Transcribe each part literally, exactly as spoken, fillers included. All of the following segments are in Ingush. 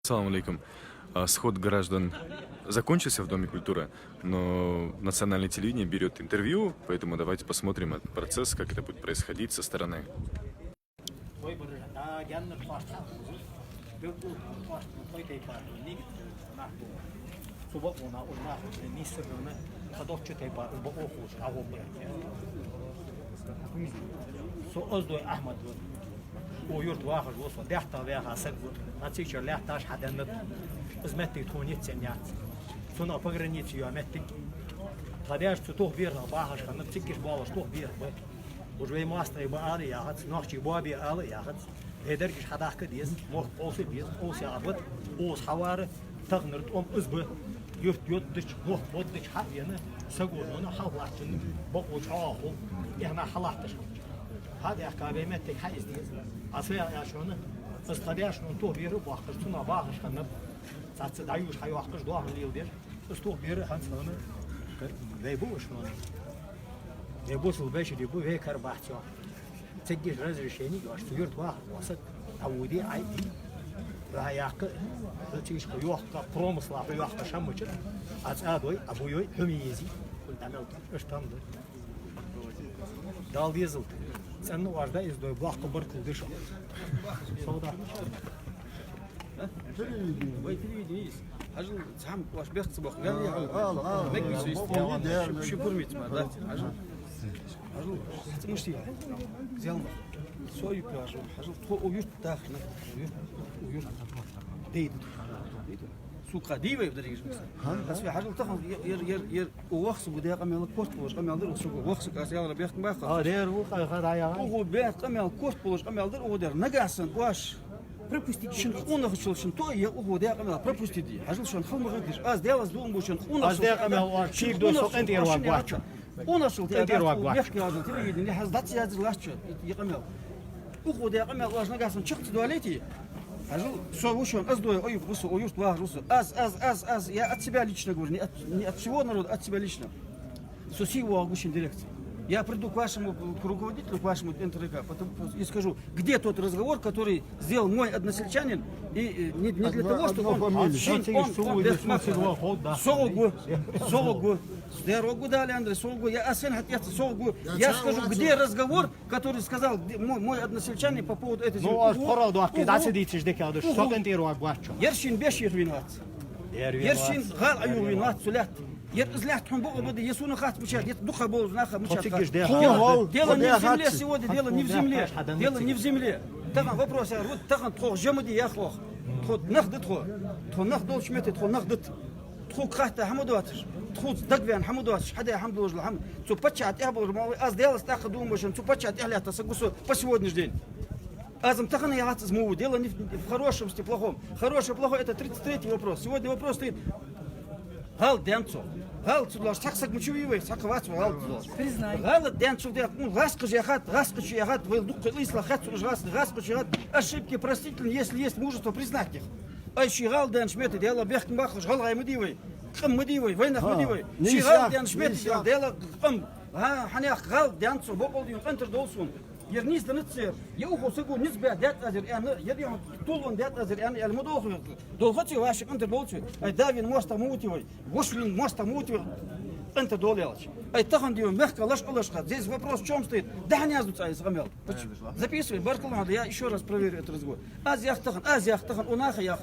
Салам алейкум. А, сход граждан закончился в Доме культуры, но национальное телевидение берёт интервью, поэтому давайте посмотрим этот процесс, как это будет происходить со стороны. Вай баража, да, геннар тхоаш цхьаъ хоза. Белкул тхоаш, тхоай тайпара, нигат нах бу. Цу бакъона, уж нах, нийсса гана, хадоччу тайпара, уж бакъо хоза, а гӀо бу. Со Оздой Ахьмад ва. Укх юрта вахаш ва со, бехта ваьха саг ва. Нацийчар лаьтташ хьаденнад. Из моттиг тхона ниццен яц. Цунах погранице йола моттиг. Тха даьша цу тух берах бахаш хиннаб, циггиш болаш тух берах ба. Уж вай моастагӀий ба ала яхац, нохчий боабе ала яхац. Вай дерригаш хьадахка деза, мохк къовса беза, къовса а бат, къовса хьавар, таханара тӀом из ба. Юрт йоддача, мохк боддача хьавена, саго нуна хьалхалаттачун бакъо чӀоагӀа хул, эхь нах хьалатташ хилча. Хьадаьхка вай моттиг хьаэца деза. Аз фу яхар яц шоана, аз тха даьша нуна тух бера боаккхаш, цунах бахаш хиннаб, цхьацца дӀаювш хьайоаккхаш, доахан леладеш. Аз тух бера хӀанз хана, вай бу уж хана. Вай бусалба вежарий ба, вай кара бац йоах. Циггиш разрешени йоацаш, цу юрта ваха воса, а вуди, ай, ди. Ва якка, цу чиш хьайоаккха, промысла хьайоаккха шаммача, а цӀа дой, а буй, хӀама ези. Кул тамел, аш там да. Дала дезалта. ЦӀена важда из дой, бахка баркал дыша. Согда. Вай телевидение из. Хьажал, цхьа хӀама оаш бехк ца бохк. Гаьна яхьа. Ала, ала. Мегаш йист яхьа. Ши пурмит ма, да? Хьажал. Хьажал. Цу муш тиха. Зелма. Со юпи хьажал. Хьажал. Тхо у юрт дахна. У юрт. У юрт. Дейд. Сука, дивай в дорогих местах. Ха? Аз вай хьажал тахан ер, ер, ер, у вахса гу декъа мел корт болаш къамел дар, у сука вахса кас ялра бехк баха. А, дер у, ха, ха, да, я. У гу бехк къамел корт болаш къамел дар, у гу дер. Нагасан оаш. Пропустить. Шин къонахчул шин то, я угу декъа мел пропустить ди. Хьажал шин хал ма гӀирдиш. Аз Даьлас дуун бу шин къонахчул. Аз декъа мел оаш шин чиг до со къонахчул къинтӀера ваг вача. Къонахчул къинтӀера ваг вача. Мехка хьажал, телевидение, хьаз дац язир лача, и, и къамел. Угу декъа мел оаш нагасан чакхца дуалейти. Хьажал, со вушон, аз дой, ой, вусу, ой, юрт вахар вусу. Аз, аз, аз, аз, я от себя лично говорю, не от, не от всего народа, от себя лично. Со сий воагӀа гу шин дирекце. Я приду к вашему, к руководителю, к вашему Н Т Р К, потом и скажу, где тот разговор, который сделал мой односельчанин, и, э, не, не для того, чтобы он, он, он, он, согу, согу, дерогу дали, Андрей, согу, я асен хат, я согу, я скажу, где разговор, который сказал д-, мой, мой односельчанин по поводу этой... Ну, а хорал дуахки, да, сидите, ждите, а, что ты, Антир, вагвачо? Ершин бешир виноват. Ершин гал аю виноват, сулят. Ер из лаьтта хьун букъа бада, ер суна хац мучат, ер дукха болз наха мучат. Дело не в земле сегодня, дело не в земле. Дело не в земле. Тахан вопрос, я, вот тахан тхо жамади яхох. Тхо нах да тхо. Тхо нах долча метте, тхо нах да. Тхо кхатта хӀама доацаш. Тхо дагвен хӀама доацаш. Хьаде хӀама доложла хӀама. Цу паччахьа тӀехбалар ма вай, аз Даьлас тӀаккха дума машин, цу паччахьа тӀехлетта са гусо по сегодняшний день. Азам тахан яхац из муву. Дело не в, не в хорошем, не в плохом. Хороший, плохой, это тридцать третий вопрос. Сегодня вопрос стоит. ГӀалат даьннад цо. ГӀалат цо долаш, цхьаккха саг мича вий вай, цхьаккха вац вай гӀалат долаш. Признай. ГӀалат даьннад цо дехк, ну, гӀаскхаш яхад, гӀаскхаш яхад, вай дукха къийсла хет цунаш гӀаскхаш, гӀаскхаш яхад. Ошибки простительны, если есть мужество признать их. Ай, ши гӀалат даьннача метте, Даьла бехк ма баххаш, гӀалгӀай ма дий вай, къам ма дий вай, вайнах ма дий вай. Ши гӀалат даьннача метте, Даьла къам. ХӀа, хьанех гӀалат даьннад цо, бокъал дий, къинтӀера долаш сона. Ер нийса да низ цер. Я ухо саго низ бе дет азир аьнна, я дий хьона тулон дет азир аьнна, аьлла ма долху. Долхаци ваша къинтӀера долчи. Ай, да вин моастагӀа ма вути вай. Вош вин моастагӀа ма вути вай. КъинтӀера долалча. Ай, тахан дий вай, мехка лаш, лаш хат. Здесь вопрос в чём стоит? Да хьанязу цӀа из къамел. Записывай, баркал хьона, я ещё раз проверю этот разговор. Аз ях тахан, аз ях тахан, у наха ях.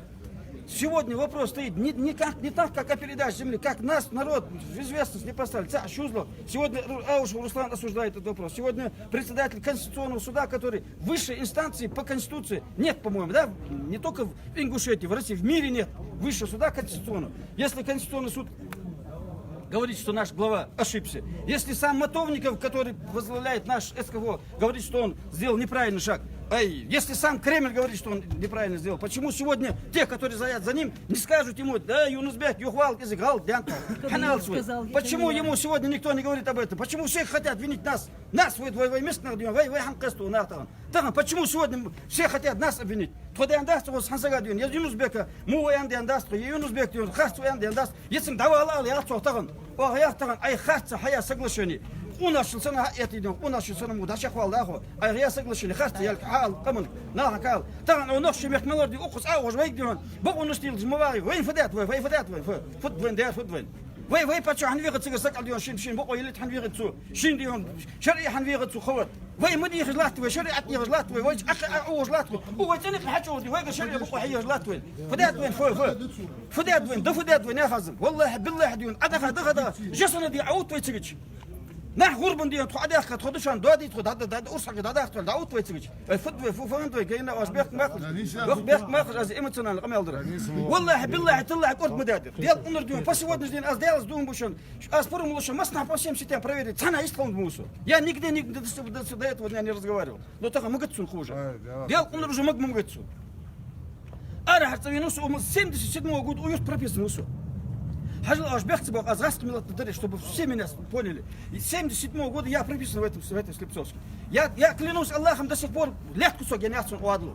Сегодня вопрос стоит не, не как, не так, как о передаче земли, как нас, народ, в известность не поставили. Ца, шузло. Сегодня Ру-, Аушев Руслан осуждает этот вопрос. Сегодня председатель Конституционного суда, который высшей инстанции по Конституции нет, по-моему, да? Не только в Ингушетии, в России, в мире нет высшего суда конституционного. Если Конституционный суд говорит, что наш глава ошибся, если сам Матовников, который возглавляет наш С К О, говорит, что он сделал неправильный шаг. Ай, если сам Кремль говорит, что он неправильно сделал, почему сегодня те, которые стоят за ним, не скажут ему: «Да, Юнус-Бек, юхвал, кизик, гӀалат даьннад хьо, хьанал свой»? Почему ему сегодня никто не говорит об этом? Почему все хотят винить нас? Нас, вай, вай, вай мискнах дий, вай, вай хьанкъесту нах тахан. Тахан, почему сегодня все хотят нас обвинить? Тхо даьннадац тхо хӀанз сага дий, я Юнус-Бека, му вай аьнна даьннадац тхо, я Юнус-Бек дий, харц вай аьнна даьннадац. Ецинга дӀавала ала яц цох тахан. Оаха яц тахан, ай, харц хьая соглашение. Къонахчун санна хьаэттийдина, къонахчун санна мо дӀачакхвала дахо. Ай, я соглашение, харц ялка хьаала къаманга, наха кхайкал. Тахан нохчий мехка мел лорадий, укхаза а ухаш вайга дийхьа, бокъонаш тилдаш ма вагӀий. Вайна фу даьд вай, вай фу даьд вай, фу, фу даьд вайна, даьд фу даьд вайна. Вай, вай паччахь хьан вехац цигара сакал дийхьа, шин, шин бокъо йиллийтта хьан вехац цо, шин дийхьа, шариӀат хьан вехац цо, хавар. Вай ма дийхаш латт вай, шариӀат дийхаш латт вай, вай чӀаккха а ухаш латт вай. У вай цӀеникъ хьачӀоагӀди, вайга шариӀат бокъо хьийхаш латт вай. Фу даьд вайна, фу, фу. Фу даьд вайна, да фу даьд вайна, яхаза. Валлахьи, биллахьи дийхьа, Ӏа даха, даха, даха, жа санна дийхьа, Ӏа утт вай цигача. Нах гӀурбан дийхьа тхо Ӏадаьхка, тхо душан доадий, тхо дӀа-, дӀа-, дӀа-, урс хьалха дӀадахка, дӀа утт вай цигача. Ай, фу д-, фу, фу, фу д-, вай, гайна оаш бехк ма баккхалаш. Вай бехк ма баккхалаш, аз эмоциональни къамаьл дир. Валлахьи, биллахьи, таллахьи, кӀорда ма даьдир. Даьла къинар дийхьа, по сегодняшний день аз Даьлаца дув буъ шоана, аз пурам лу шоана, массанахьа по всем сетям проверить, цхьаннахьа йистхиланза ма ву со. Я нигде, нигде до с-, до с-, до этого дня не разговаривал. Но тахан ма гатцун хужа. Ай, да ладно. Даьла къинар уже ма, ма гатцун. Арахьара цӀавена ва со, у ма семьдесят седьмого года у юрта прописан ва со. Хьажал, оаш бехк ца боаккха, аз гӀазкхий миллатах даре, чтобы все меня поняли. И с семьдесят седьмого года я прописан в этом, в этом Слепцовске. Я, я клянусь Аллахом, до сих пор лаьтта кусок я яц сона у Ӏаьдало.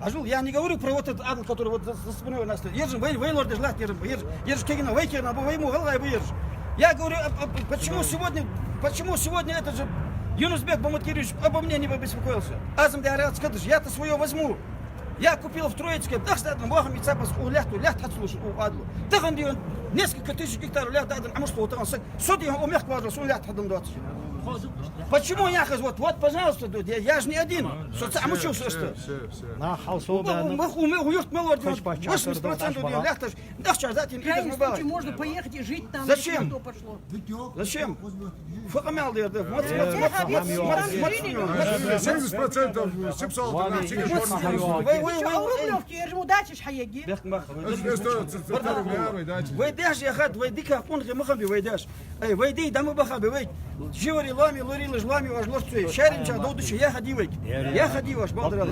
Хьажал, я не говорю про вот этот Ӏаьдал, который вот за, за спиной у нас стоит. Ераш вай, вай лорадеш латт, ераш, ераш, ераш кагий нах, вай кагий нах ба, вай мо гӀалгӀай ба ераш. Я говорю, а, а, почему сегодня, почему сегодня этот же Юнус-Бек Баматкерович обо мне не побеспокоился? Аз-м дӀаьхьа кхеташ, я-то своё возьму. Я купил в Троицке, дахса да аьнна, мохам и цапас у лаьтта, лаьтта хьацлуш у Ӏаьдало. Тахан дийхьа несколько тысяч гектаров лаьтта да аьнна, Ӏомаш лу тахан саг. Со дийхьа у мехка вахар, сона лаьтта хьадала доацаш. Почему яхаш? Вот, вот, пожалуйста, ду, я, я же не один. Со цхьа мучился что. Нах хьал со баьнна. Мах у ме-, у юрта мел лорадий, восемьдесят процентов дийхьа лаьтташ. Ахча затем игаш ма бала. Можно поехать и жить там, если на то пошло. Зачем? Зачем? Фу къамаьл дер да? Мац, мац, мац, мац, мац, мац. Семьдесят процентов сипсал там, сиги. Вай, вай, вай, вай. Рублёвки, я же удачи хьаеги. Бехк ма баккха. Вай даьша яхад, вай дика къонахий ма хиннабий вай даьша. Ай, вай даьй дӀа ма бахабий вай. Живари лоами, лорилаш лоами, оаш лорцвей. Шаьрача довдача яхаде вайга. Яхаде оаш, бакъдар.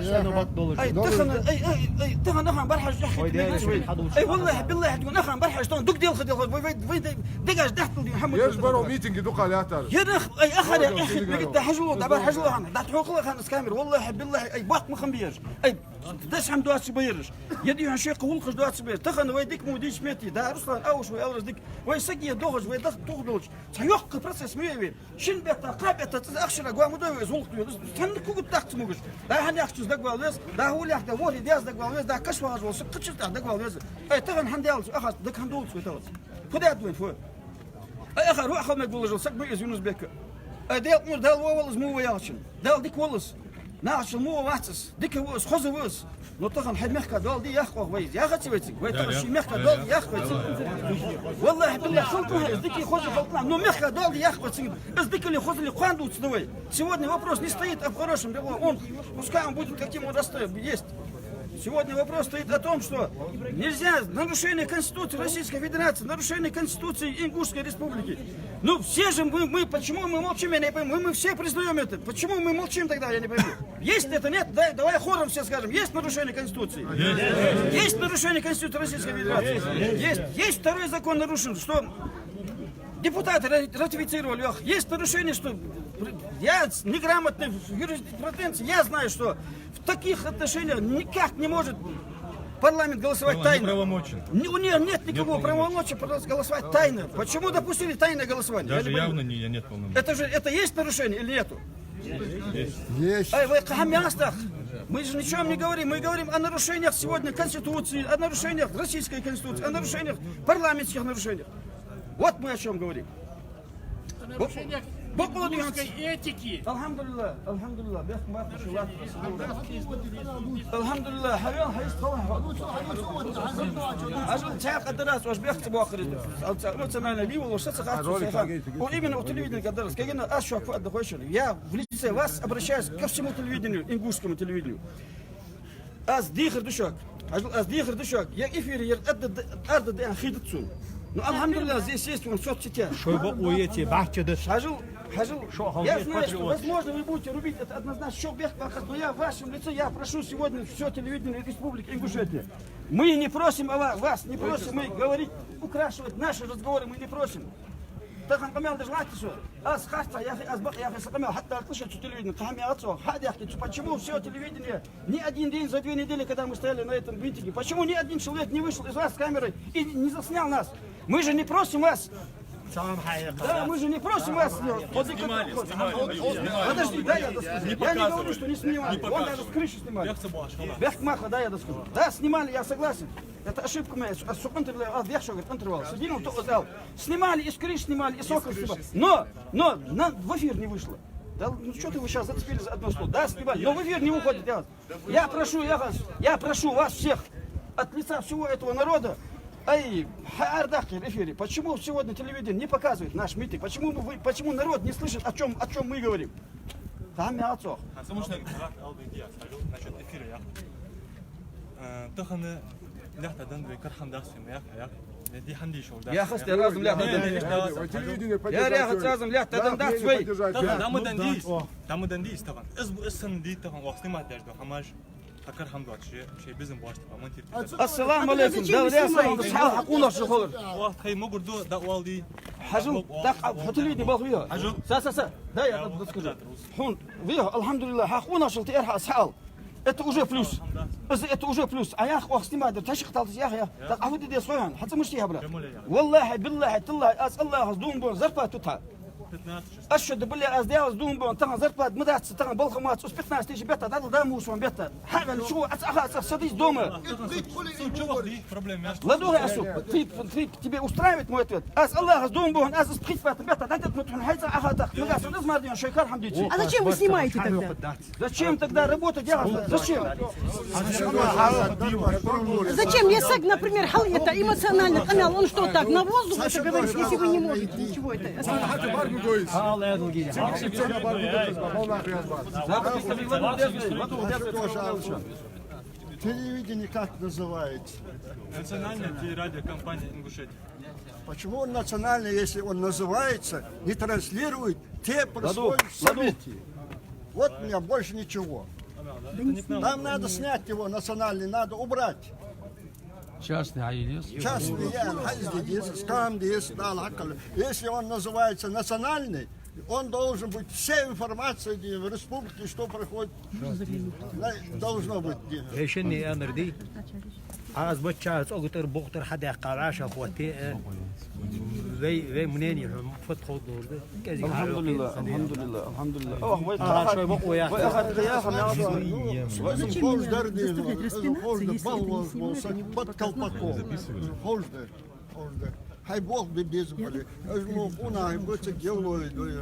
Ай, тахан, ай, ай, ай, тахан наха бархьаш яхийта мегаш вай. Ай, валлахьи, биллахьи, дийхьа наха бархьаш, тахан дуг делха, делха, вай, вай, вай, дегаш дахтал дийхьа, Мухьаммад. Ераш баро митинге дукха лаьттар. Ераш, ай, ахара, ахи, мегита хьажало, дӀабар хьажало хьона, дӀатхьокхал хьона из камера. Валлахьи, биллахьи, ай, бакъ ма хиннабий ераш. Ай, дас хӀама доацаш ба ераш. Е дийхьа шеккха гӀулакхаш доацаш ба ераш. Тахан вай дика мо дийча метте, да, Руслан, ауш вай алараш дика. Вай саг е дохаш, вай дах тух долча. Цхьа йоккха процесс ма яй вай. Шин бетта, кхаа бетта, цӀаза ахчара гоама дой вай, зулх дой. Цхьанна кугут дахца могаш. Да хьан яхчуз дагвал вез, да хӀу лехта, ворхӀе деза дагвал вез, да каш вагӀаш вола саг кхыча тӀа дагвал вез. Ай, тахан хьан делац, аха, дак хьан долац вай талац. Фу даьд вай, фу? Ай, аха, рух хьалмег волаш саг ма из Юнус-Бек. Ай, Даьла къинар, Дала вовал из мо ва яхачун. Дала дика волас. Нахачул мо вац из, дика ва из, хоза ва из. Но тахан хьай мехка доал де яхкъох вай. Яхац вай цига. Вай тахан ший мехка доал де яхкъой цига. Валлахьи, биллахьи, хӀалкъа из дика хоза хӀалкъа. Но мехка доал де яхкъой цига. Из дикали хозали кхоана дувц да вай. Сегодня вопрос не стоит об хорошем деле. Он, пускай он будет, каким он растет, есть. Сегодня вопрос стоит о том, что нельзя нарушение Конституции Российской Федерации, нарушение Конституции Ингушской Республики. Ну, все же мы, мы, почему мы молчим, я не пойму. Мы, мы все признаем это. Почему мы молчим тогда, я не пойму. Есть это, нет? Да, давай хором все скажем. Есть нарушение Конституции? Есть. Есть нарушение Конституции Российской Федерации? Есть. Есть. Есть второй закон нарушен, что депутаты ра-, ратифицировали. Ох, есть нарушение, что я с-, неграмотный в юриспруденции, я знаю, что в таких отношениях никак не может парламент голосовать тайно. Неправомочен. Не, у неё нет никакого правомочия голосовать тайно. Почему допустили тайное голосование? Даже явно не, нет полномочий. Это же, это есть нарушение или нету? Есть. Ай, вай кхы хӀама яц тӀаккха. Мы же ни о чём не говорим. Мы говорим о нарушениях сегодня Конституции, о нарушениях Российской Конституции, о нарушениях, парламентских нарушениях. Вот мы о чём говорим. О нарушениях ингушской этики. Алхьамдулиллахь, алхьамдулиллахь, бехк ма баккха. Алхьамдулиллахь, хьавел, хьайс талахь. Ажал цхьа къадарас, оаш бехк ца боаккхар. Эмоционально ливал, оаш саца хатцу сеха. О, именно о телевидении къадарас. Кагий нах, аз шуга фу аргда хой шоана. Я в лице вас обращаюсь ко всему телевидению, ингушскому телевидению. Аз дехар да шуга. Хьажал, аз дехар да шуга. Ер эфир, ер аргда, аргда да аьнна хетац сона. Ну, алхьамдулиллахь, здесь есть вон соцсетя. Шоай бакъо е те бахча да. Хьажал, хьажал. Я знаю, что, возможно, вы будете рубить это однозначно. Шуга бехк баккхац, но я в вашем лице, я прошу сегодня всё телевидение Республики Ингушетия. Мы не просим о ва-, вас, не просим мы говорить, украшивать наши разговоры, мы не просим. Тахан къамаьл деш латт со. Аз харц яхе, аз бакъ яхе, са къамаьл хьатӀадалийтар шо цу телевиденега, кхы хӀама яц со. Хьадаьхкад цо, почему всё телевидение, ни один день за две недели, когда мы стояли на этом митинге, почему ни один человек не вышел из вас с камерой и не заснял нас? Мы же не просим вас Да, мы же не просим вас снимать. Подожди, да, я доскажу. Я не говорю, что не снимали. Вон даже с крыши снимали. Бехк маха, да, я доскажу. Да, снимали, я согласен. Это ошибка моя. С- с- интервью, а, вверх, что, говорит, интервью. Сидим, то, да. Снимали, и с крыши снимали, и с окон снимали. Но, но на, в эфир не вышло. Да, ну что ты, вы сейчас зацепили за одно слово? Да, снимали, но в эфир не выходит. Я, я прошу, я вас, я прошу вас всех от лица всего этого народа. Ай, хьаардаккхар эфире. Почему сегодня телевидение не показывает наш митинг? Почему мы, вы, почему народ не слышит, о чем, о чем мы говорим? Там я отцох. Насчет эфира я. Э, тахан лаьтта дан вай кархам дац вай, ма яха, яха. Ди хьан дийш вол дац. Я хас разум лаьтта дан. Телевидение поддержать. Я ряхац разум лаьтта дан дац вай. Тахан дама дан дийс. Дама дан дийс тахан. Из бу, из сан ди тахан вахт снимать деш до хьамаш. Хакар хьам доацаш, шей безам башта, монтир. Ассаламу алейкум. Зачем вы снимаете? Дал ряса, хьал хьакъунаш шу холар. Вахт хай могур до, да валди. Хьажал, так, а, телевидение балх виха. Хьажал. Са, са, са. Да, я доскажу. Хьун, виха, алхьамдулиллах, хьакъунаш шул тӀера хьа схьал. Это уже плюс. Из, это уже плюс. А я хох снимать дар, таших талтас яха, я. Так, а вот иди слоян, хьаца мышти хьабра. Валлахи, биллахи, таллахи, аз Аллахас дув буа, зарплата тӀа. Аш шо да, биллахи, аз Даьлас дув буа, тахан зарплата ма дац, тахан балха мац, ус пятнадцать тысяч бетта, дадал да мусу бетта. Хьавел шу, ац, аха, ац, садись дома. ЛадугӀа, асу, ты, ты, тебе устраивает мой ответ? Аз Аллахас дув буа, аз ус пхит бетта, бетта, дадал мутун, хьайца, аха, так, ну, аз ус мардион, шайкар хьамдичи. А зачем вы снимаете тогда? Зачем тогда работать делать? Зачем? Зачем? Если, например, хьал это эмоционально, канал, он что, так, на воздух это говорит, если вы не можете ничего это. Телевидение как называется? Национальная телерадиокомпания Ингушетии. Почему он национальный, если он называется, не транслирует те происходящие события? Вот у меня больше ничего. Нам надо снять его национальный, надо убрать. Частный хьаийна деза. Частный, я, хьаийна деза, скам деза, да, лакал. Если он называется национальный, он должен быть, вся информация, где в республике, что проходит, должно быть. Вешенный энерди. Аз бачча цӀогатар бухтар хьадаьккха вӀашагӀкхоттае, э, вай, вай мнение хьона фат ховдалурда. КӀезига хьарокхе. Алхьамдулиллах, алхьамдулиллах, алхьамдулиллах. Ох, вай ахат, вай ахат, вай ахат, вай ахат, вай ахат. Ховш дар ди, ховш дар, бал воз, воз, под колпаком. Ховш дар. Хьай болх бе безам бале. Уж мо къонахий бу цига гӀолла дой,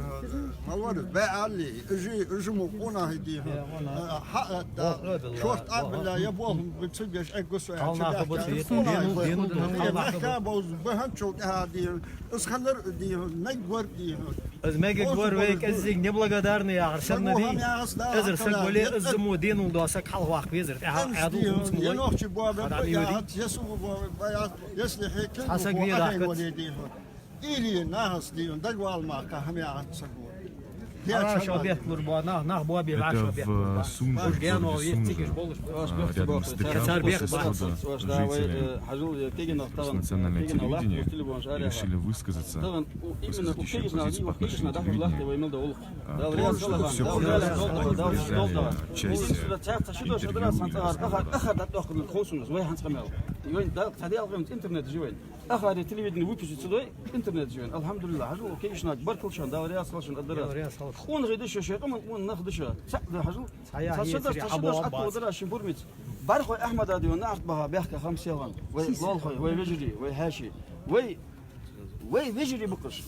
малвар баьалли, уж, уж мо къонахий дий. Хьа, да, шорт а билла, я болх бе цига беш эггус. Халнаха бу цига, дину, дину, халнаха бу. Мехка боз, баханчул тӀехьа дий. Из ханар дий, наг вар дий. Из мега гор вай кӀеззига неблагодарный яхар санна дий. Эзар саг вале, из мо динул доа саг хьалхаваккха везар. ТӀехьа Ӏаьдал хӀумс ма лой. Енохчи боабе баягӀат, ясу боабе баягӀат, если хӀекин боабе баягӀат. Или нахас дий, дагвал ма кхахам яхат саг вар. Хьа шо бехклур боа, нах, нах боа бе, вӀашо бехклур боа. Сунжа, Сунжа, рядом с Дыбян, после схода жителей с национального телевидения решили высказаться, высказать ещё позицию по отношению к телевидению. А, то, что всё подряд, вырезание, часть, э, интервью, разговора. Ахари телевидение выпустить ца дой, интернет жи вайна. Алхьамдулиллах, хьажал, кегийча нах, баркал шоана, Дала раьза хилва шоана, аддара. Къонахий да шо, шоай къаман къонах нах да шо. Цхьа да, хьажал. Цхьа шо даш, цхьа шо даш, атта дара шин бурмиц. БӀархой Ахьмада дий, наӀарт баха бехка хам селхан. Вай лоалахой, вай вежарий, вай хьаьший. Вай, вай вежарий ба уж.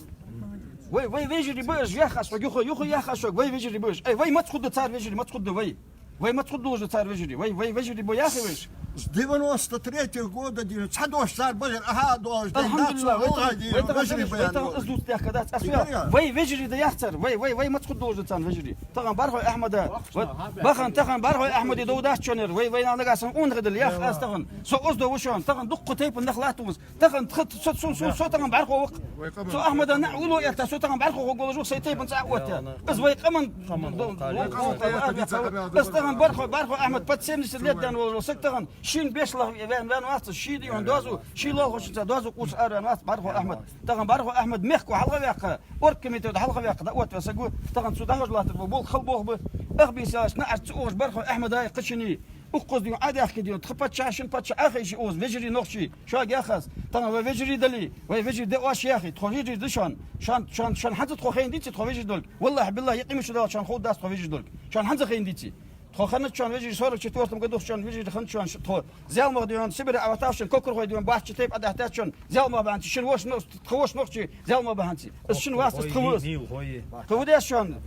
Вай, вай вежарий ба уж, яхаш хьога юха, юха яхаш хьога, вай вежарий ба уж. Ай, вай маца хургда цар вежарий, маца хургда вай. Вай маца хургдолаш да цар вежарий? Вай, вай вежарий ба яхий вай уж? С девяносто третьего года дий, цхьа дош цар бахар, аха, дош, алхьамдулиллах, вай тахан, вай тахан, вай тахан из дувц тӀехка дац. Аз вай, вай вежарий да яхар цар, вай, вай, вай маца хургдолаш да цар вежарий? Тахан БӀархой Ахьмада, вот, бахан тахан БӀархой Ахьмаде дов дац шоана ер, вай, вай нагахьа санна къонахий дале, ях аз тахан, со оздо ва шоана, тахан дуккха тайпан нах латтавус. Тахан тха, со, со, со, со тахан бӀархо ва-кх. Цу Ахьмада наӀ уллув этта, со тахан бӀархо хургволаш ва-кх, сай тайпан цӀа а отта. Из вай къаман, из тахан бӀархо, бӀархо Ахьмад под семьдесят лет даьнна волаш вола саг тахан шин бешлах ваьнна, ваьнна вац, ший дий хьона доазув, ший лоалахошца доазув кхувсаш араваьнна вац БӀархо Ахьмад. Тахан БӀархо Ахьмад мехко хьалхаваьккха, оргкомитета хьалхаваьккха, дӀаоттаваь саг ва. Тахан цу дӀахьожа латтар бола болх хала болх ба. Ах бийсалаш наӀараш ца ухаш БӀархо Ахьмада кхычунний. Укхаза дийна Ӏодаьхкад дийна, тха паччахь, шун паччахь Ӏохайша укхаза, вежарий нохчий, шуга яхаш. Тахан вай вежарий дале, вай вежарий да оаш яхе, тхо вежарий да шоана. Шоана, шоана, шоана хӀанз а тхо хайна деций, тхо вежарий долга? Валлахьи, биллахьи, я къемат ди дале, шоана ховргдац тхо вежарий долга. Шоана хӀанз а хайна деций. Тхо хиннад шоана вежарий, сорок четвёртом году шоана вежарий хиннад шоана, тхо Зялмагах дийна, Сибре Ӏоваташ шоана, кокурхой дийна, баьчча тайпа Ӏодахьийтад шоана, Зялмагах бахьанца, шун воша но-, тха воша нохчий Зялмагах бахьанца. Из шун вац, из тха ва из. Тха ва деш шоана.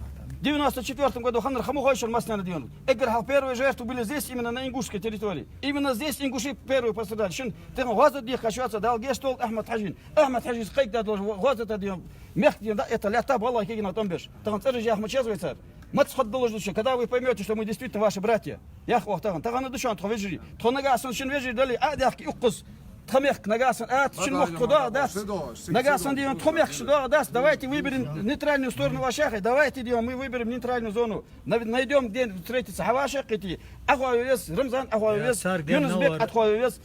Девяносто четвёртом году хиннар ха ма хой шоана массанена дийна. Эггара хьалха первые жертвы были здесь, именно на ингушской территории. Именно здесь ингуши первые пострадали. Шун тахан гӀазот дехка шоаца, Дала гешт долда Ахьмад-Хьажийна. Ахьмад-Хьажийс кхайкадаь долаш гӀазот дийна. Мехка дийна, да, это лаьтта балла кегина тӀом беш. Тахан цӀераш яха ма чезвай цар. Маца хӀама долаш да шо, когда вы поймёте, что мы действительно ваши братья. Яхаш оаха тахан. Тахан да шоана тхо вежарий. Тхо нагахьа санна шун вежарий дале, Ӏодаьхке укхаза. Тха мехка нагахьа санна ац, шун мохк доагӀа дац. Нагахьа санна дийна тхо мехка шу доагӀа дац. Давайте выберем нейтральную сторону, оаш яхе. Давайте дийна мы выберем нейтральную зону. Нав-, найдём где встретиться. ХьавӀашагӀкхийтте. Ӏохайна веза, Рамзан Ӏохайна веза, Юнус-Бек Ӏохайна веза.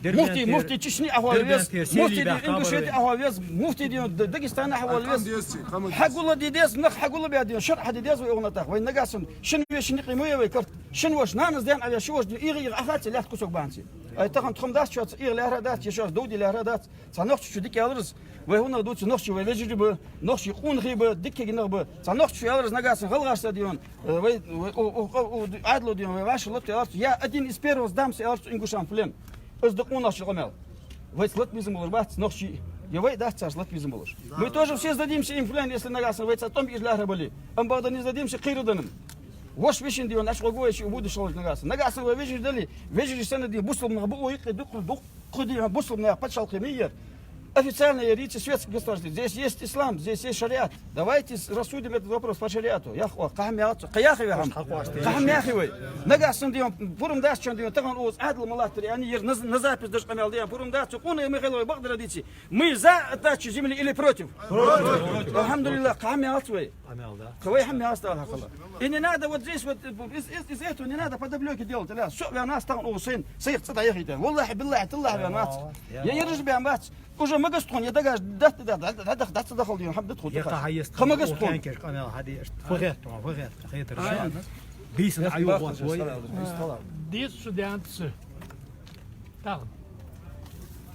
Муфти, муфти Чечни Ӏохайна веза, муфти дийна Ингушети Ӏохайна веза, муфти дийна Д-, Дагестана Ӏохайна веза. Хьагулла де деза, нах хьагулла бе дийна, шарӀ хьаде деза вай укхаза тӀа. Вай нагахьа санна шун веший никъ ма я вай карт. Шун воша нанас даьнна Ӏа веш, шун воша дийна ийгӀа-ийгӀа Ӏохайца лаьтта кусок бахьанца. Ай, тахан тхо-м дац шоаца ийгӀа лаьрхӀа дац, е шоаш дов де лаьрхӀа дац. Цхьа нохчо чу дика аьлар из. Вай хӀанз дувц, нохчий вай вежарий ба, нохчий къонахий ба, дикка нах ба. Цхьа нохчо аьлар из нагахьа санна гӀалгӀашца дийна, э, вай, вай, у, у, у, Ӏаьдало дийна, вай вӀаши лата аьлар цо. Я один из первых сдамся, аьлар цо, ингушам в плен. Из да къонахчун къамаьл. Вайца лата безам болаш бац нохчий. Я вай дац царца лата безам болаш. Мы тоже все сдадимся им в плен, если нагахьа санна вайца тӀом беш лаьрхӀа бале. Амма бакъда не сдадимся кхыйола дийнахьа. Воша вешийна дийна, аш гӀо гой ши убуду шалаш нагахьа санна. Нагахьа санна вай вежарий дале, вежарий санна дийна, бусалба нах ба, о, юкъе дукха, дукха дийна, бусалба наьха паччахьалкхе ма яр. Официально я рици светских государств. Здесь есть ислам, здесь есть шариат. Давайте с-, рассудим этот вопрос по шариату. Яхаш оаха, кхы хӀама яхац, кхы яхий вай хӀама. Кхы хӀама яхий вай. Нагахьа санна дийна, пурам дац шоана дийна, тахан укхаза Ӏаьдал ма латтар, яӀни, ер на, на запись деш къамаьл дийна, пурам дац, цу къонахий Михаила вай бакъдар дийций. Мы за сдачу земли или против? Против. Алхьамдулиллахь, кхы хӀама яхац вай. Амал, да. Кхы вай хӀама яхац Дала хьакхелла. И не надо вот здесь вот, э, из, из, из этого не надо подоплёки делать, да. Со вена стаган у сын, сих цӀа дӀаяхийта. Валлахьи, биллахьи, таллахьи вена вац. Я, я, я. Ераш бен бац. Уже магас тхона, я дагаш дат, да, да, да, да, дац дахал дийна, хӀама дат хӀута. Я, кхы хьаест, хӀама магас тхона. Кхы хӀама магас тхона. Хетон, хетон, хетон. Ай. Бийсан аюгъос вай. Дис шу дянца. Так.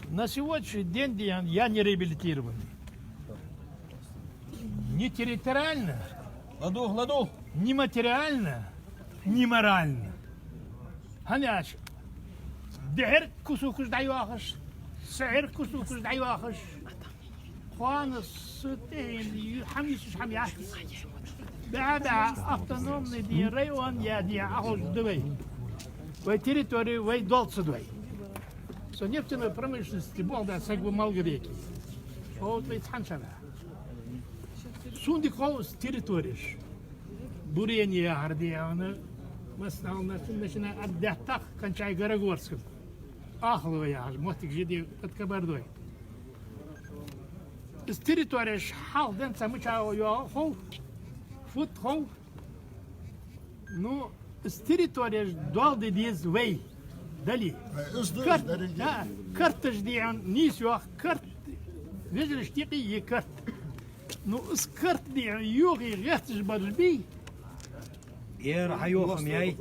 На сегодняшний день диян я не реабилитированный. Ни территориально, ладугӀ, ладугӀ, ни материально, ни морально. ХӀана аьлча, дехьара кусокаш дӀайоахаш, сехьара кусокаш дӀайоахаш, кхоана са тӀехьен ю-, хӀама йисаш хӀама яц. БӀаь-бӀаь автономный дийна район я дийна Ӏоховш да вай. Вай территори вай долца да вай. Со нефтяной промышленности болх беш саг ва Малгобеке. Ховш вай цхьан шера. Сона дика хов из территореш. Бурение яхар дийна, массанахьа начиная от Дяттах, кончая Горогорском. Ахло яхаш, моттиг жиди под Кабардой. Из территореш хьалха денз цхьа мича йоагӀа хов, фуд хов. Ну, из территореш доал де деза вай. Дале. Э, из да, карт, из да, да, карташ дийна нийсъеш, карт, вежарашта юкъе я карт. Ну, из карт дийна юхе гӀерташ бараш бий. Ер хьайоах-м яй.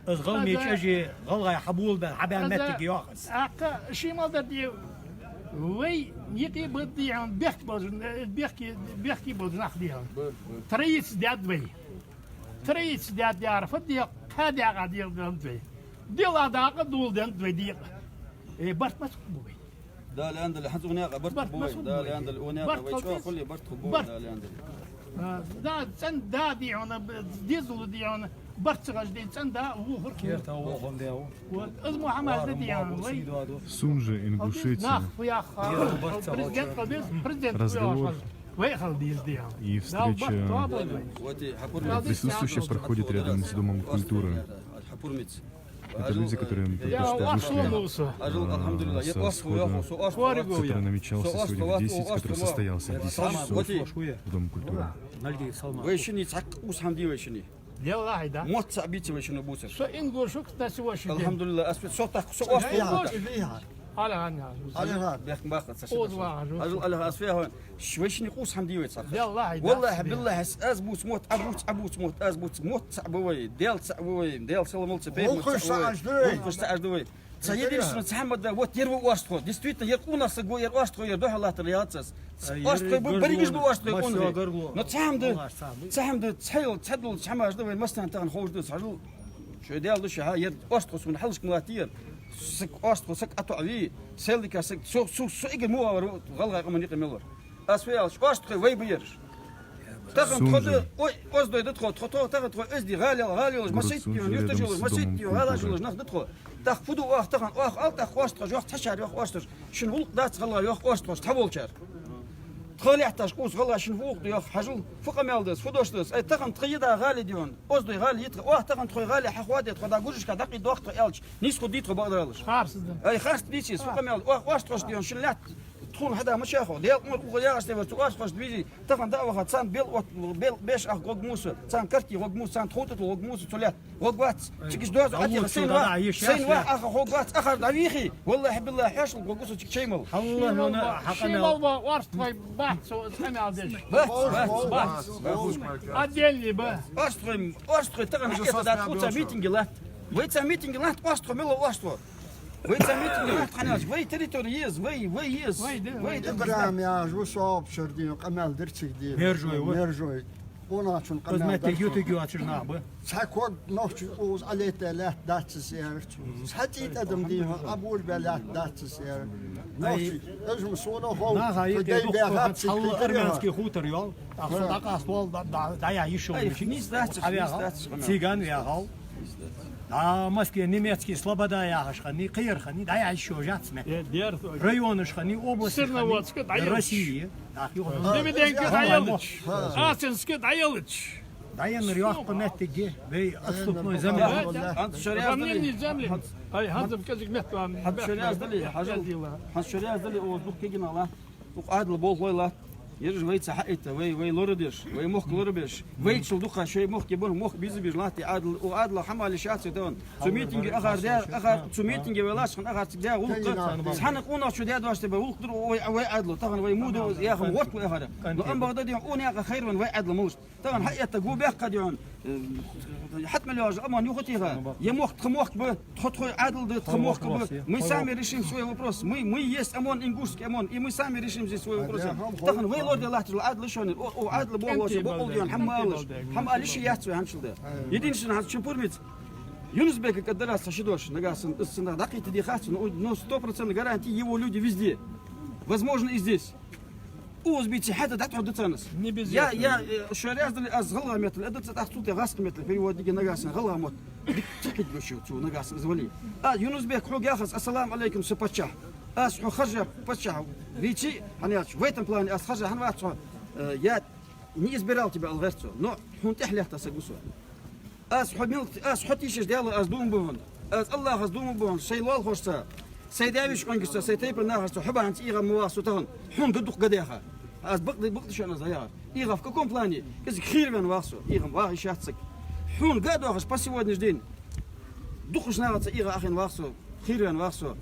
Из гӀалгӀай чӀожи, гӀалгӀай хьабоалабаь, хьабаьнна моттиг йоах из. Аккха ший мел дар де, вай юкъе ба дийна бехк болаш, бехке, бехке болаш нах дийна. Троица даьд вай. Троица даьд яхар фу да, кхаь дакъа дийна да вай. Дила дакъа дулденна да вай декъа. Э, барт маца хургба вай? Дала аьннадале, хӀанз укх наькъа барт хургба вай. Дала аьннадале, укх наькъа вай чӀоагӀа хуле барт хургба вай, Дала аьннадале. А, да, цӀена да дийна, дезал дийна, барт ца ховш дийна, цӀена да вухар хул. Керта вухар дийна. Вот, из мо хӀама да дийна вай. Сунжа, Ингушетия. Нах ху яхха. Президент хул, президент ху яхха. Разговор и встреча присутствующих проходит рядом с Домом культуры. Это люди, которые только что вышли, э, с восхода, который намечался сегодня в десять, который состоялся в десять часов в Доме культуры. Вай шинне цхьаккха ус хӀама дий вай шинне? Делахь, да. Мотт цхьа бийца вай шинне бувцар. Со ингуш ва, кстати, вай шинне. Алхьамдулиллахь, ас вет со так, со оаш вай. Алихан яхаш. Алихан. Бехк баккха ца ши Оз даша. Вахаш. Ажал Алихан, аз фехьон. Ш-, вай шинне къувса хӀама дий вай цхьа? Яллахьи, Валлахьи, дац. Биллахьи, аз, аз бувц мотт, Ӏа бувц, Ӏа бувц мотт, аз бувц мотт, цхьаъ ба вай, Даьла цхьаъ ба вай, Даьла салам хилда цунна, пайхамар цхьаъ ба вай. ГӀулакхаш цхьа уж да вай. ГӀулакхаш цхьа уж да вай. Цхьа единственный цхьа хӀама да, вот ер ва орстхо. Действительно, ер къонах саг ва, ер орстхо, ер духьалаттар яц аз. Орстхой ба, берригаш ба орстхой къонахий. Но цхьа хӀама да, цхьа хӀама да, цхьа йол, цхьа дол, цхьа хӀама да вайна массанена тахан ховш да, цхьа жал. Шоай Даьла да шоай, хӀа, ер орстхо сона хьалхашка ма латтий ер. Саг орстхо, саг ӀотоӀавий, сел дика саг, со, со, со эггара мугӀавар ва гӀалгӀай къаман юкъе мел вар. Аз фу аьлча, орстхой вай ба ераш. Тахан тхо да, ой, оздой да тхо, тхо, тхо, тахан тхо оздий, гӀала ял, гӀала йолаш, масийтта йолаш, юрташ йолаш, масийтта йолаш, гӀалаш йолаш нах да тхо. ТӀаккха фу ду оаха тахан, оаха ал тӀаккха орстхоша, йоах цхьачар, йоах орстхоша. Шун гӀулакх дац гӀалгӀа, йоах орстхоша, цхьаволчар. Тха лаьтташ къувса гӀалгӀа, шун фу гӀулакх да, йоах, хьажал, фу къамаьл да из, фу дош да из. Ай, тахан тха йида гӀала я дий хьона, оздой гӀала я тха, оаха тахан тхой гӀала хьахоадий тхо, дӀа гужашка дӀакхийдох тхо аьлча, нийсхо дий тхо бакъдаралаш. Харц да. Ай, харц деций из, фу къамаьл, оаха орстхошта дий хьона, шун лаьтта тхона хьада ма чахо. Даьла къамар угӀа ягӀаш тӀе вар, цу орстхошта везий, тахан дӀа а ваха, царна бел от, бел, беш ах гӀоргва мо со, царна карти гӀоргва мо со, царна тхов тӀатулла гӀоргва мо со, цу лаьтта. ГӀоргвац. Цига иштта доазув ӀотӀеха, сайна ваха, сайна ваха, ӀохӀа гӀоргвац, ахар дӀавийхе. Валлахьи, биллахьи, хьоашалга гӀоргва со цига чай мала. Хьалла, ший мала ба, орстхой бац со къамаьл деш. Бац, бац, бац. Отдельный ба. Орстхой, орстхой тахан хьаэта дац, вай цхьа митинге латт. Вай цхьа митинге латт, орстхо мел ва орстхо. Вай цхьа митинге латт, хӀана аьлча, вай территори еза, вай, вай еза. Вай да, вай вай да. ИбрахӀим яхаш ва, со обшир дий, къамаьл дир цига дий. Мержой ва. Мержой. Къонахчун къамаьл дар. Мотт юта йоацаш нах ба. Цхьа ког нохчий укхаза Ӏолетта лаьтта дац из, яхар цо. Цхьа цӀий тӀадам дий хьона Ӏобур бе лаьтта дац из, яхар. Нохчий, уж-м сона хов, наха кхы юкъе дай духхьал баьхаб цига хьалла кхетар яхар. Армянский хутор йола. ТӀаккха со дӀакъаста вол, дӀа-, дӀа-, дӀаяхьа йиш йолаш. Ай, нийса дац, нийса дац. Циган ваьхав. ДӀа Москве немецкий слобода яхаш хиннай, кхыяр хиннай, дӀаяхьа йиш йолаш яц меттиг. Э, дер. Районаш хиннай, областаш хиннай, Серноводска дӀаялча. России. Дивиденко дӀаялча. Асинска дӀаялча. ДӀаеннар йоккха моттиг я, вай отступной земля. Равнинные земли. Ай, хӀанз-м кӀезига меттала. ХӀанз шо раьза дале, хьажал. ХӀанз шо раьза дале, оаха дукха кагий нах латт. Укх Ӏаьдала болхлой латт. Ераш вайца хьаэтта, вай, вай лорадеш, вай мохк лорабеш. Вайчул дукха шоай мохк бан, мохк биза беш латт Ӏаьдал. Укх Ӏаьдала хӀама лишац тхона. Цу митинге ахар даь, ахар, цу митинге вай лачкъан ахар цига даь гӀулакх. Цхьанна къонахчо даь дош тӀа ба гӀулакх дир вай, вай Ӏаьдало. Тахан вай муду яхам ворт вай ахара. Но ам бакъда дий хьона, укх наькъа хайр ван вай Ӏаьдала малаш. Тахан хьаэтта гу баьккха дий хьона, э, хьатӀа мел йоагӀаш ОМОН юхатеха. Ер мохк тха мохк ба, тхо тхоай Ӏаьдал да, тха мохк ба. Мы сами решим свой вопрос. Мы, мы есть ОМОН, ингушский ОМОН, и мы сами решим здесь свой вопрос. Тахан вай лораде латташ Ӏаьдал шоана. О, о, Ӏаьдал бохлоша, бокъал дий хьона, хӀама ала, хӀама ала йиш яц вай хӀанзчул дӀа. Единственное, хӀанз чун пурмиц. Юнус-Бека кӀаддарас цхьа ши дош, нагахьа санна, из цунах дӀакхийтта дехац, но, но сто процентов гарантия, его люди везде. Возможно, и здесь. Узбийци хьета дӀатӀахьоргда царна из. Не без этого. Я, я, э, шо раьза дале, аз гӀалгӀай меттала аргда цунга, тӀаккха цул тӀехьа гӀазкхий меттала перевод дергда, нагахьа санна гӀалгӀай мотт дика ца кхетаргдолаш цо, нагахьа санна из вале. А, Юнус-Бек, хьога яхац: «Ассаламу Ӏалайкум, са паччахь». Аз хьо харжа паччахь веце, хӀана аьлча, вайтан плане аз харжа хӀана вац хьо, э, я не избирал тебя, ала гӀерт цо, но хьона тӀехьа латта саг ва со. Аз хьо мел-, аз хьо тийшаш Даьлах аз дув буъ хьона. Аз АллахӀах дув буъ хьона, сай лоалахошца, сай даь-веший къонгашца, сай тайпан нахашца хьо бахьанца эгӀа ма вагӀа со тахан. Хьона га дукха га даьха. Аз бакъ-, бакъда шоана аз яхар. ЭгӀа в каком плане? КӀезига хийра венна вагӀа со. ЭгӀа вагӀа йиш яц саг. Хьона га доахаш по сегодняшний день дукхача нахаца эгӀа Ӏохайна вагӀа со. Хийра венна вагӀа со.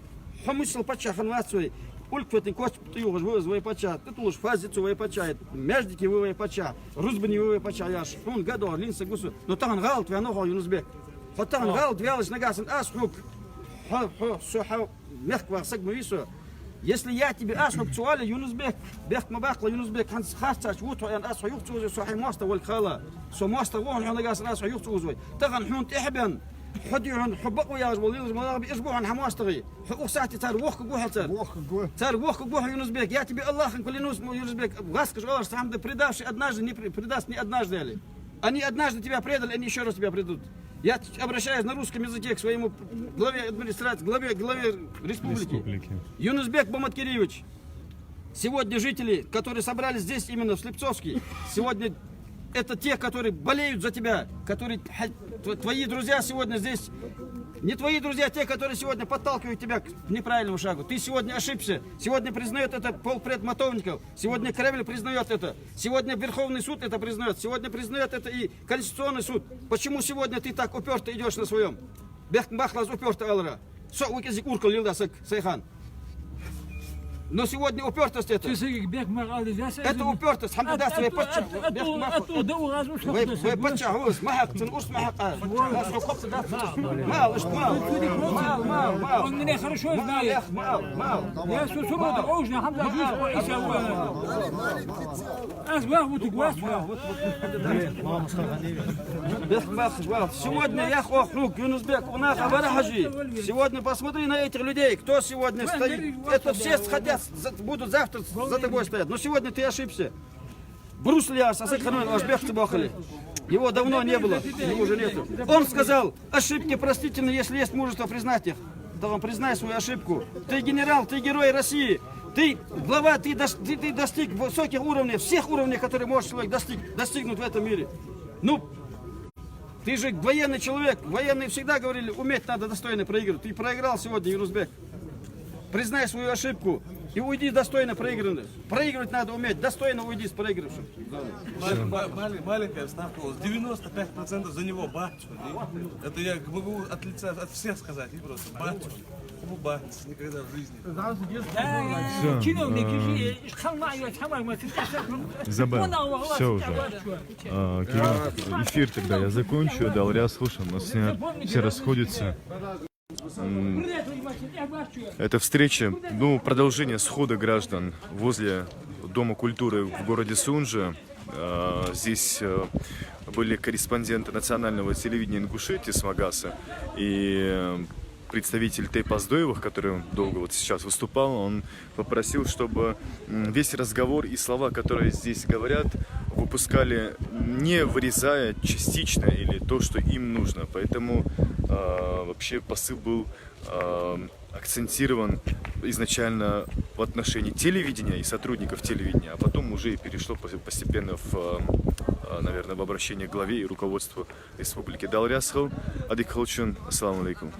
Хьо миссел паччахь хинна вац вай. Улькфетин коч тӀаювхаш ва из вай паччахь, тӀатуллаш фаз я цо вай паччахьа, маьждиги ва вай паччахь, рузбани ва вай паччахь яхаш. Хьона га доахаш лийнна саг ва со. Но тахан гӀалат ваьннав хьо, Юнус-Бек. Хьо тахан гӀалат ваьлча, нагахьа санна аз хьога, хьо, хьо, со хьо мехка вагӀа саг ма вий со. Если я тебе, аз хьога цо оале, Юнус-Бек, бехк ма баккхалахь, Юнус-Бек, хӀанз харцача вута хьо аьнна, аз хьо юха ца увзавой, со хьай моастагӀа волга хала. Со моастагӀа ва хьона, хьо нагахьа санна аз хьо юха ца увзавой. Тахан хьона тӀехьа бенна, хьо дий хьона, хьо бакъо яхаш бола лелаш ма нах ба, уж ба хьона хьа моастагӀий. Хьо укх сахьате цар вохкаргва хьо цар. Вохкаргва. Цар вохкаргва хьо, Юнус-Бек. Я тебе Аллахом клянусь, мо, Юнус-Бек, гӀазкхаша оалаш, сам да предавший однажды, не пре-, предаст не однажды, али. Они однажды тебя предали, они ещё раз тебя предадут. Я т-, обращаюсь на русском языке к своему главе администрации, главе, главе республики. Республики. Юнус-Бек Баматкериевич, сегодня жители, которые собрались здесь, именно в Слепцовске, сегодня это те, которые болеют за тебя, которые хо-, тв-, твои друзья сегодня здесь. Не твои друзья те, которые сегодня подталкивают тебя к неправильному шагу. Ты сегодня ошибся. Сегодня признает это полпред Матовников. Сегодня Кремль признает это. Сегодня Верховный суд это признает. Сегодня признает это и Конституционный суд. Почему сегодня ты так упёрто идёшь на своём? Бехк ма баккхалахь, упёрто аларах. Со укх кӀезига уркалла леладаь саг, Сайхан. Но сегодня упёртость это. Цу сагага бехк ма хьалдиза, я са... Это упёртость, хьамда дац вай паччахь. Бехк ма хьал. Вай паччахь ва из, ма хьакха цун урс, ма хьакха. Нас хьо копта дац. Мал, ишт мал. Мал, мал, мал. Он меня хорошо знает. Мал, мал. Я с усуру да ожна, хьамда жуз, о, Иса, о. Аз вах вутуг вас. Бехк ма хьал. Сегодня я хох, ну, Юнус-Бек, у нас авара хьажи. Сегодня посмотри на этих людей, кто сегодня стоит. Это все хотят, за- будут завтра за тобой стоять. Но сегодня ты ошибся. Брус Ильяс, Асак Ханман, ваш бехк ца бохали. Его давно не было, его уже нету. Он сказал: «Ошибки простительны, если есть мужество признать их». Да он, признай свою ошибку. Ты генерал, ты герой России. Ты глава, ты, дос- ты, ты достиг высоких уровней, всех уровней, которые может человек достиг- достигнуть в этом мире. Ну, ты же военный человек. Военные всегда говорили: «Уметь надо достойно проигрывать». Ты проиграл сегодня, Юнус-Бек. Признай свою ошибку и уйди достойно проигранных. Проигрывать надо уметь, достойно уйди с проигрывшим. Ма- ма- мале- маленькая вставка. У вас девяносто пять процентов за него бахчу. Это я могу от лица, от всех сказать. И просто бахчу. Кому бахнется никогда в жизни. Да, я... Всё, чиновники э, же, э, халма, я сама, мы сейчас... Забыл. Всё уже. А, Кирилл, эфир тогда я закончу. Далрясхал, что нас снят. Все расходятся. М, Эта встреча, ну, продолжение схода граждан возле Дома культуры в городе Сунжа. А, здесь э, были корреспонденты национального телевидения Ингушетии с Магаса и э, представитель Тейпа Оздоевых, который долго вот сейчас выступал, он попросил, чтобы м, весь разговор и слова, которые здесь говорят, выпускали, не вырезая частично или то, что им нужно. Поэтому э, вообще посыл был э, акцентирован изначально в отношении телевидения и сотрудников телевидения, а потом уже и перешло по- постепенно в, э, э, наверное, в обращение к главе и руководству республики. Далрясхал, Адик Халчун, ассаламу алейкум.